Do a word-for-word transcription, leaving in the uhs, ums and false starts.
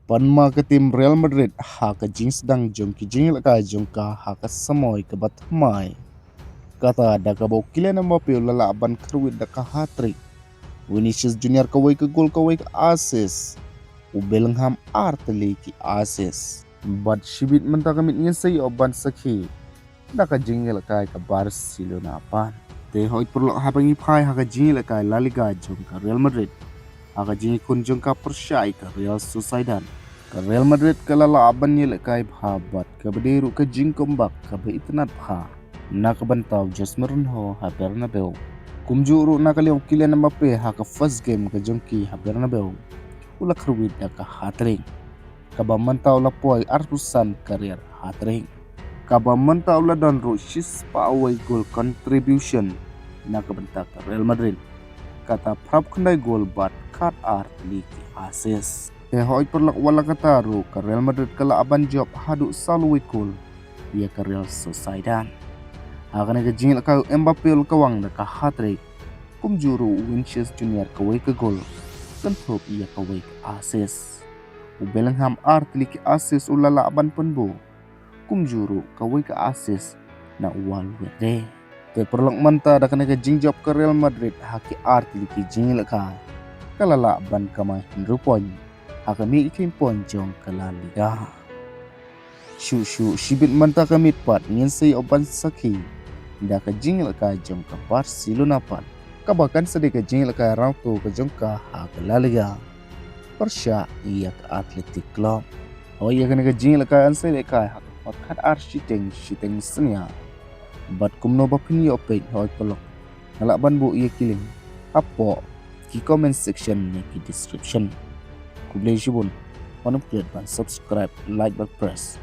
Pynma ka team Real Madrid ha ka jingsdang jong ki jingïalehkai jong ka ha ka samoi kaba thymmai. Kata da kaba u Kylian Mbappe u la lah ban kyrwit da ka hat-trick. Vinicius Junior kawei ka gol, kawei ka assist. U Bellingham ar tylli ki assist. Bad shibit mynta ka miet ngin sa ïoh ban sakhi da ka jingïalehkai ka Barcelona pat. Te hoi paralok, haba ngi phai ha ka jingïalehkai La Liga jong ka Real Madrid, ha ka jingïakhun jong ka pyrshah ïa ka Real Sociedad, ka Real Madrid ka la lah ban ïalehkai bha bad kaba dei ruh ka jingcomeback kaba itynnad bha na ka bynta u Jose Mourinho ha Bernabeu. Kumjuh ruh na ka liang u Kylian Mbappe ha ka first game ka jong ki ha Bernabeu u la kyrwit da ka hat-trick, kaba mynta u la poi arphew san career hat-trick, kaba mynta u la don ruh shispah wei goal contribution na ka bynta ka Real Madrid, kata phra phew khyndai goal bad khatar tylli ki assist. Te hoi paralok, wat la katta ruh ka Real Madrid ka lah ban jop haduh saw la wei goal ïa ka Real Sociedad. Ha kane ka jingïalehkai u Mbappe u la kawang da ka hat-trick, kumjuh ruh u Vinicius Junior kawei ka goal, kynthup ïa kawei ka assist. U Bellingham ar tylli ki assist u la lah ban pynbun, kumjuh ruh kawei ka assist na u Valverde. Te paralok, mynta da kane ka jingjop ka Real Madrid ha ki ar tylli ki jingïalehkai, ka la lah ban kamai hynriew point ha ka mih ïakhun point jong ka La Liga. Shuh shuh shibit mynta ka miet pat ngin sa ïoh ban sakhi da ka jingïalehkai jong ka Barcelona pat, kaba kan sa dei ka jingïalehkai round two ka jong ka ha ka La Liga pyrshah ïa ka Athletic Club. Hoi, ïa kane ka jingïalehkai yn sa ïalehkai ha ka por khatar shiteng, shiteng synñia. Bad kumno ba phin ïoh peit, hoi paralok, nga lah ban buh ïa ki link hapoh ki comment section ne ki description. Khublei shibun. Wat nym klet ban subscribe, like bad press